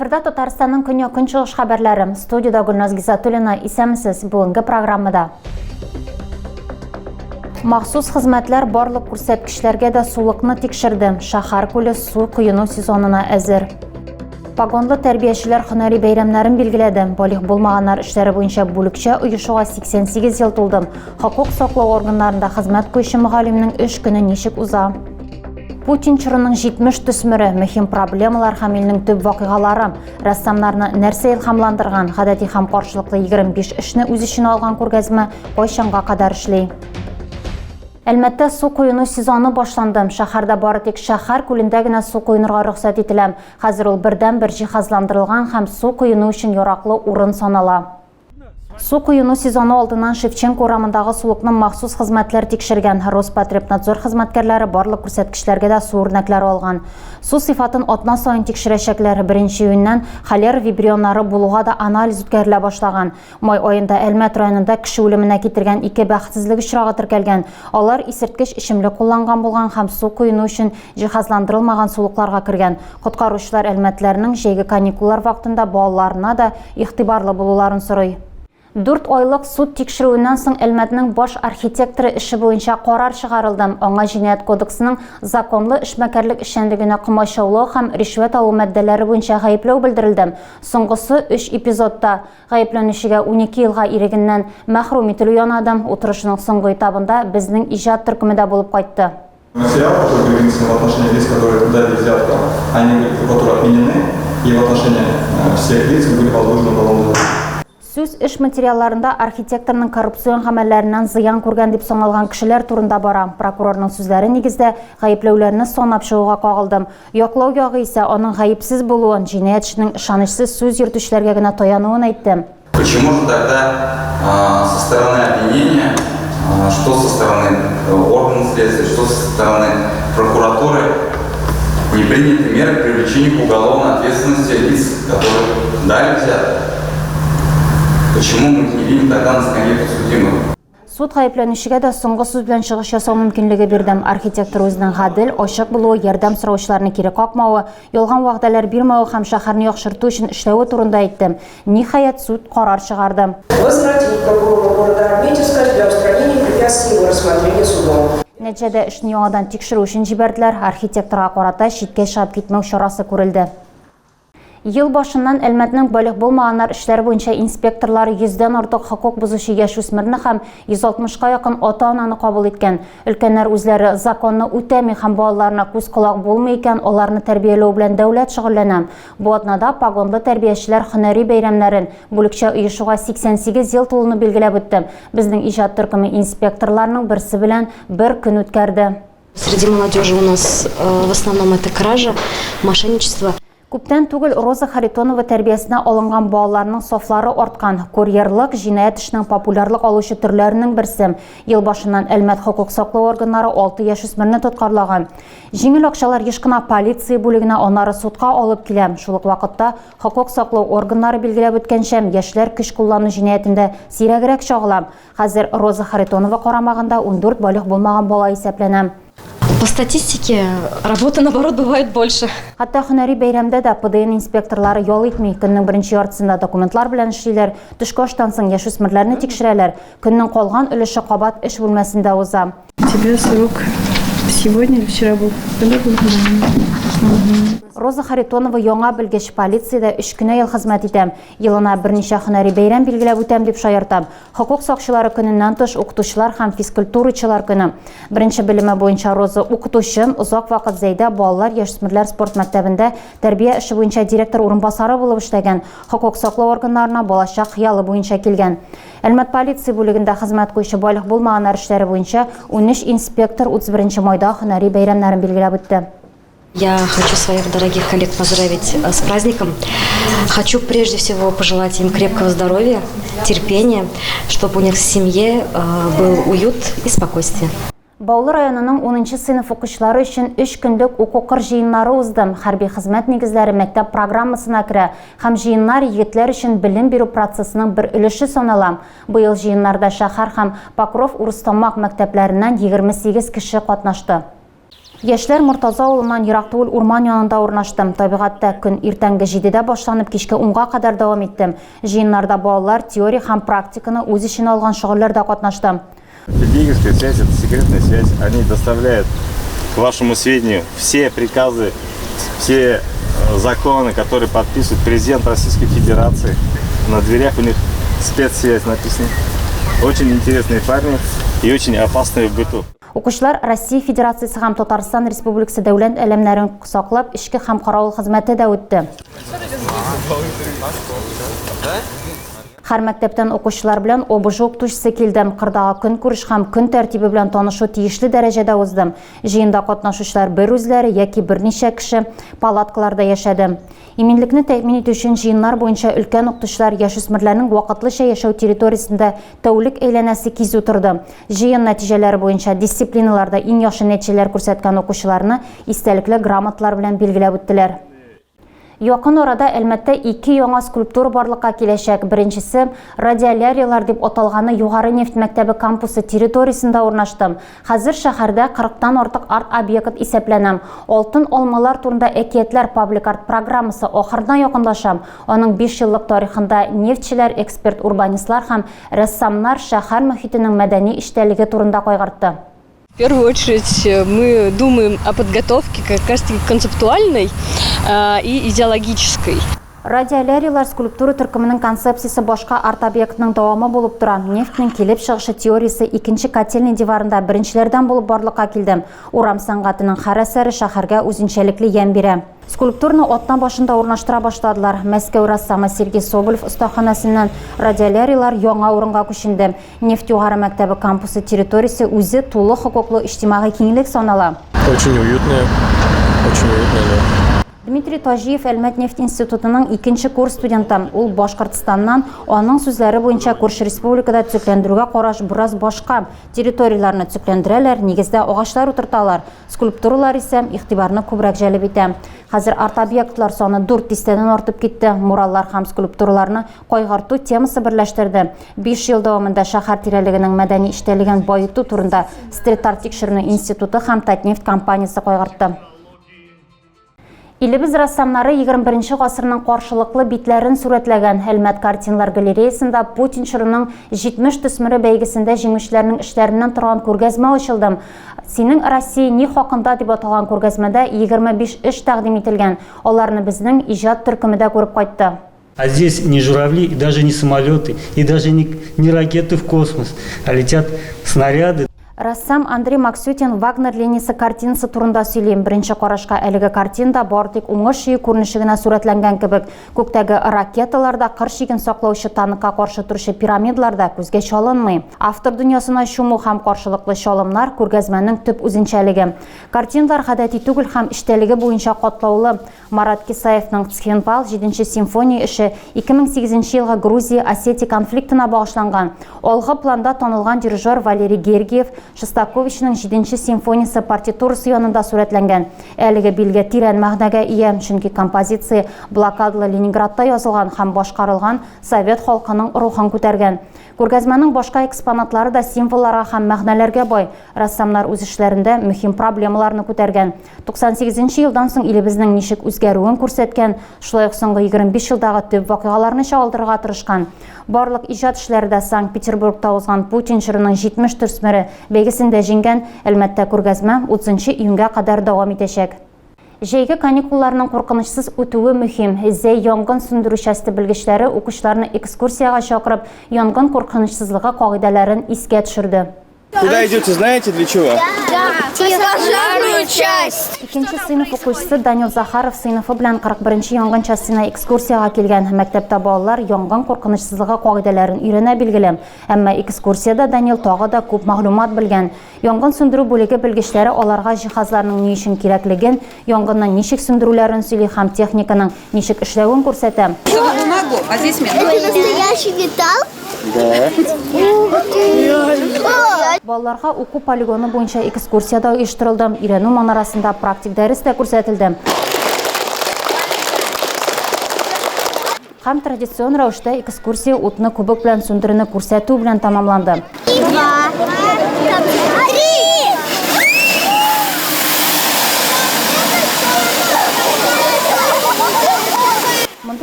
Эфирда Татарстанның көньяк-көнчыгыш хәбәрләре. Студиядә Гөлназ Гизатуллина. Исәнмесез. Бүгенге программада. Махсус хезмәтләр барлык күрсәткечләргә дә сулыкны тикшерде. Шәһәр күле су коену сезонына әзер. Погонлы тәрбиячеләр һөнәри бәйрәмнәрен билгеләде. Балигъ булмаганнар эшләре буенча бүлекчә оешуга 88 ел тулды. Хокук саклау органнарында хезмәт куючы мөгаллимнең эш көне ничек уза? Путин чорының 70 төсмере, мөһим проблемалар һәм илнең төп вакыйгалары, рәссамнарны нәрсә илһамландырган, гадәти һәм каршылыклы 25 эшне үз эченә алган күргәзмә кайчанга кадәр эшли? Әлмәттә су коену сезоны башланды. Шәһәрдә бары тик шәһәр күлендә генә су коенырга рөхсәт ителә. Хәзер ул бердәнбер җиһазландырылган һәм су коену өчен яраклы урын санала. Су коену сезоны алдыннан Шевченко урамындагы сулыкны махсус хезмәтләр тикшергән. Роспотребнадзор хезмәткәрләре барлык күрсәткечләргә дә су үрнәкләре алган. Су сыйфатын атна саен тикшерәчәкләр. Беренче июньнән холера вибрионнары булуга да анализ үткәрелә башлаган. Май аенда Әлмәт районында кеше үлеменә китергән ике бәхетсезлек очрагы теркәлгән. Алар исерткеч эчемлек кулланган булган һәм су коену өчен җиһазландырылмаган сулыкларга кергән. Коткаручылар әлмәтләрнең җәйге каникуллар вакытында балаларына да игътибарлы булуларын сорый. Дүрт айлык суд тикшерүеннән соң Әлмәтнең баш архитекторы эше буенча карар чыгарылды. Аңа Җинаять кодексының законлы эшмәкәрлек эшчәнлегенә комачаулау һәм ришвәт алу маддәләре буенча гаепләү белдерелде. Соңгысы өч эпизодта. Гаепләнүчегә 12 елга ирегеннән мәхрүм ителү янады. Утырышның соңгы этабында безнең иҗат төркеме дә булып кайтты. Материал, который были внесены в отношении лиц, которые дали взятку, они были прокуратурой отменены, и в отношении э, всех лиц были возложены уголовные дела. Сүз эш материалларында архитекторның коррупцион гамәлләреннән зыян күргән дип саналган кешеләр турында бара. Прокурорның сүзләре нигездә гаепләүләрне санап чыгуга кагылды. Яклау ягы исә аның гаепсез булуын, җинаять эшенең ышанычсыз сүз йөртүчеләргә генә таянуын әйтте. Почему же тогда со стороны обвинения, что со стороны э, органов следствия, что со стороны прокуратуры не приняты меры к привлечению к уголовной ответственности лиц, которые дали взятку? Почему мы не видим тогда на скамье подсудимых? Суд гаепләнүчегә дә соңгы сүз белән чыгыш ясау мөмкинлеге бирде. Архитектор үзенең гадел, ачык булуы, ярдәм сораучыларны кире какмавы, ялган вәгъдәләр бирмәве һәм шәһәрне яхшырту өчен эшләве турында әйтте. Ниһаять, суд карар чыгарды. Возвратить прокурору города Альметьевска для устранения препятствий его рассмотрения судом. Нәтиҗәдә эшне яңадан тикшерү өчен җибәрделәр, архитекторга карата читкә чыгып китмәү чарасы күрелде. Ел башыннан Әлмәтнең балигъ булмаганнар эшләре буенча инспекторлары йөздән артык хокук бозучы яшүсмерне һәм 160 ка якын ата-ананы кабул иткән. Өлкәннәр үзләре законны үтәми һәм балаларына күз-колак булмый икән, аларны тәрбияләү белән дәүләт шөгыльләнә. Бу атнада погонлы тәрбиячеләр һөнәри бәйрәмнәрен, бүлекчә оешуга 88 ел тулуны билгеләп үтте. Безнең иҗат төркеме инспекторларның берсе белән бер көн үткәрде. Среди молодежи у нас э, в основном это кража, мошенничество. Күптән түгел Роза Харитонова тәрбиясенә алынган балаларның сафлары арткан. Курьерлык җинаять эшенең популярлык алучы төрләренең берсе. Ел башыннан Әлмәт хокук саклау органнары 6 яшүсмерне тоткарлаган. Җиңел акчалар еш кына полиция бүлегенә, аннары судка алып килә. Шул ук вакытта хокук саклау органнары билгеләп үткәнчә, яшьләр көч куллану җинаятендә сирәгрәк чагыла. Хәзер Роза Харитонова карамагында 14 балигъ булмаган бала исәпләнә. По статистике, работы, наоборот, бывает больше. Хәтта һөнәри бәйрәмдә дә ПДН инспекторлары ял итми. Көннең беренче яртысында документлар белән эшлиләр, төшке аштан соң яшүсмерләрне тикшерәләр. Көннең калган өлеше кабат эш бүлмәсендә уза. У тебя срок сегодня или вчера был? Когда был? Роза Харитонова яңа белгеч, полициядә өч кенә ел хезмәт итә. Елына берничә һөнәри бәйрәм билгеләп үтәм, дип шаярта. Хокук сакчылары көненнән тыш, укытучылар һәм физкультурачылар көне. Беренче белеме буенча Роза укытучы, озак вакыт Зәйдә балалар, яшүсмерләр спорт мәктәбендә тәрбия эше буенча директор урынбасары булып эшләгән, хокук саклау органнарына балачак хыялы буенча килгән. Әлмәт полиция бүлегендә хезмәт куючы балигъ булмаганнар эшләре буенча 13 инспектор 31 майда һөнәри бәйрәмнәрен билгеләп үтте. Я хочу своих дорогих коллег поздравить э, с праздником. Хочу прежде всего пожелать им крепкого здоровья, терпения, чтобы у них в семье э, был уют и спокойствие. Баулы районының 10 сыйныф укучылары өчен өч көнлек уку-кыр җыеннары узды. Хәрби хезмәт нигезләре мәктәп программасына керә һәм җыеннар егетләр өчен белем бирү процессының бер өлеше санала. Быел җыеннарда шәһәр һәм Покров Урыстамак мәктәпләреннән 28 кеше катнашты. Яшьләр Мортаза авылыннан ерак түгел урман янында урнашты. Табигатьтә көн иртәнге җидедә башланып, кичке унга кадәр дәвам итте. Җыеннарда балалар теория һәм практиканы үз эченә алган шөгыльләрдә катнашты. Стратегическая связь – это секретная связь. Они доставляют к вашему сведению все приказы, все э, законы, которые подписывает президент Российской Федерации. На дверях у них спецсвязь написана. Очень интересные парни и очень опасные в быту. Укучылар Россия Федерациясе һәм Татарстан Республикасы дәүләт әләмнәрен саклап, эчке һәм каравыл хезмәте дә үтте. Һәр мәктәптән укучылар белән ОБЖ укытучысы килде. Кырдагы көнкүреш һәм көн тәртибе белән танышу тиешле дәрәҗәдә узды. Җыенда катнашучылар бер үзләре яки берничә кеше палаткаларда яшәде. Иминлекне тәэмин итү өчен җыеннар буенча өлкән укытучылар яшүсмерләрнең вакытлыча яшәү территориясендә тәүлек әйләнәсе кизү торды. Җыен нәтиҗәләре буенча дисциплиналарда иң яхшы нәтиҗәләр күрсәткән укучыларны истәлекле грамоталар белән билгеләп үттеләр. Якын арада Әлмәттә ике яңа скульптура барлыкка киләчәк. Беренчесе, Радиоляриялар дип аталганы Югары нефть мәктәбе кампусы территориясендә урнашты. Хәзер шәһәрдә кырыктан артык арт-объект исәпләнә. Алтын алмалар турында әкиятләр паблик-арт программасы ахырына якынлаша. Аның биш еллык тарихында нефтьчеләр, эксперт-урбанистлар һәм рәссамнар шәһәр мохитенең мәдәни эчтәлеге турында кайгыртты. В первую очередь э, мы думаем о подготовке как раз таки концептуальной э, и идеологической. Радиолярилар скульптура төркеменең концепциясе башка арт-объектның дәвамы булып тора. Нефтьнең килеп чыгышы теориясе икенче котельный диварында беренчеләрдән булып барлыкка килде. Урам сәнгатенең һәр әсәре шәһәргә үзенчәлекле ямь бирә. Скульптураны атна башында урнаштыра башладылар. Мәскәү рәссамы Сергей Соболев остаханәсеннән радиолярийлар яңа урынга күченде. Нефть югары мәктәбе кампусы территориясе үзе тулы хокуклы иҗтимагый киңлек санала. Очень уютная, очень уютная, да. Дмитрий Таҗиев Әлмәт нефть институтының икенче курс студенты. Ул Башкортстаннан. Аның сүзләре буенча, күрше республикада төзекләндерүгә караш бераз башка. Территорияләрне төзекләндерәләр, нигездә агачлар утырталар. Скульптуралар исә игътибарны күбрәк җәлеп итә. Хәзер арт-объектлар саны дүрт дистәдән артып китте. Мураллар һәм скульптураларны кайгырту темасы берләштерде. Биш ел дәвамында шәһәр тирәлегенең мәдәни эчтәлеген баету турында Стрит-арт тикшеренү институты һәм Татнефть компаниясе кайгыртты. Илебез рәссамнары 21 гасырның каршылыклы битләрен сурәтләгән Әлмәт картиналар галереясында Путин чорының 70 төсмере бәйгесендә җиңүчеләрнең эшләреннән торган күргәзмә ачылды. Синең Россия ни хакында дип аталган күргәзмәдә 25 эш тәкъдим ителгән. Аларны безнең иҗат төркеме дә күреп кайтты. А здесь не журавли и даже не самолеты, и даже не, не ракеты в космос, а летят снаряды. Рәссам Андрей Максютин Вагнер линиясе картинасы турында сөйли. Беренче карашка әлеге картинада бары тик уңыш чөе күренеше генә сурәтләнгән кебек. Күктәге ракеталар да, кыр чиген саклаучы танкка каршы торучы пирамидалар да күзгә чалынмый. Автор дөньясына чуму һәм каршылыклы чалымнар күргәзмәнең төп үзенчәлеге. Картиналар гадәти түгел һәм эчтәлеге буенча катлаулы. Марат Кисаевның Цхинвал җиденче симфония эше 2008 нче елгы Грузия-Осетия конфликтына багышланган. Алгы планда танылган дирижер Валерий Гергиев Шостаковичның җиденче симфониясе партитурасы янында сурәтләнгән. Әлеге билге тирән мәгънәгә ия, чөнки композиция блокадалы Ленинградта язылган һәм башкарылган совет халкының рухын күтәргән. Күргәзмәнең башка экспонатлары да символларга һәм мәгънәләргә бай. Рәссамнар үз эшләрендә мөһим проблемаларны күтәргән. 98 нче елдан соң илебезнең ничек үзгәрүен күрсәткән, шулай ук соңгы 25 елдагы төп вакыйгаларны чагылдырырга тырышкан. Барлык иҗат эшләре дә Санкт-Петербургта узган Путин чорының 70 төсмере бәйгесендә җиңгән. Әлмәттә күргәзмә 30 нчы июньгә кадәр дәвам итәчәк. Җәйге каникулларның куркынычсыз үтүе мөһим. Зәй янгын сүндерү часте белгечләре укучыларны экскурсиягә чакырып, янгын куркынычсызлыгы кагыйдәләрен искә төшерде. Куда идете, знаете для чего? Да, пожарную часть. Икенче сыйныф укучысы Данил Захаров сыйныфы белән 41 нче янгын частена экскурсиягә килгән. Мәктәптә балалар янгын куркынычсызлыгы кагыйдәләрен өйрәнә билгеле. Әмма экскурсиядә Данил тагы да күп мәгълүмат белгән. Янгын сүндерү бүлеге белгечләре аларга җиһазларның ни өчен кирәклеген, янгынны ничек сүндерүләрен сөйли һәм техниканың ничек эшләвен күрсәтә. Бумагу, а здесь металл. Это настоящий металл? Да. Балаларга уку полигоны буенча экскурсия дә оештырылды, өйрәнү манарасында практик дәрес тә күрсәтелде. Һәм традицион рәвештә экскурсия утны күбек белән сүндерүне күрсәтү белән тәмамланды. Два, три!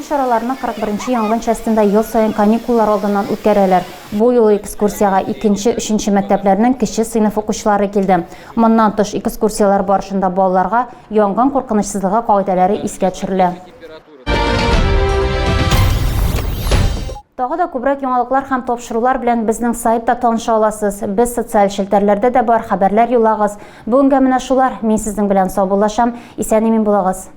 Мондый чараларны 41 нче янгын частенда ел саен каникуллар алдыннан үткәрәләр. Бу юлы экскурсиягә икенче, өченче мәктәпләрнең кече сыйныф укучылары килде. Моннан тыш, экскурсияләр барышында балаларга янгын куркынычсызлыгы кагыйдәләре искә төшерелә. Тагы да күбрәк яңалыклар һәм тапшырулар белән безнең сайтта таныша аласыз. Без социаль челтәрләрдә дә бар, хәбәрләр юллагыз. Бүгенгә менә шулар. Мин сезнең белән саубуллашам. Исән-имин булыгыз.